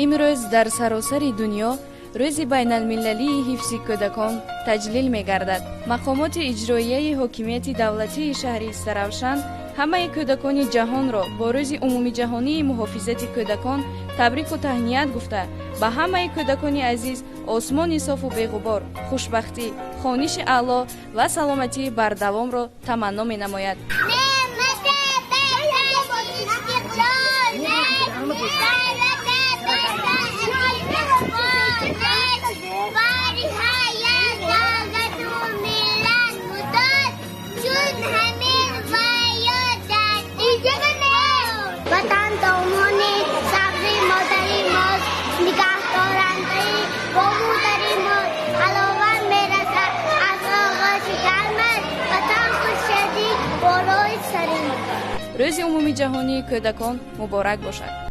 Имрӯз дар саросари дунё Рӯзи байналмилалии ҳифзи кӯдакон таҷлил мегардад. Мақомоти иҷроияи ҳокимияти давлатии шаҳри Истаравшан ҳамаи кӯдакони ҷаҳонро бо Рӯзи умумиҷаҳонии муҳофизати кӯдакон табрику таҳният гуфта, ба ҳамаи кӯдакони азиз осмони софу беғубор, хушбахтӣ, хониши аъло ва саломатии бардавомро таманно менамояд. Ватан домони сабзи модари мост, нигаҳдорандаи бобу дари мост, ҳаловат мерасад аз оғоши гармат, ватан хуршеди болои сари мост. Рӯзи умумиҷаҳонии кӯдакон муборак бошад!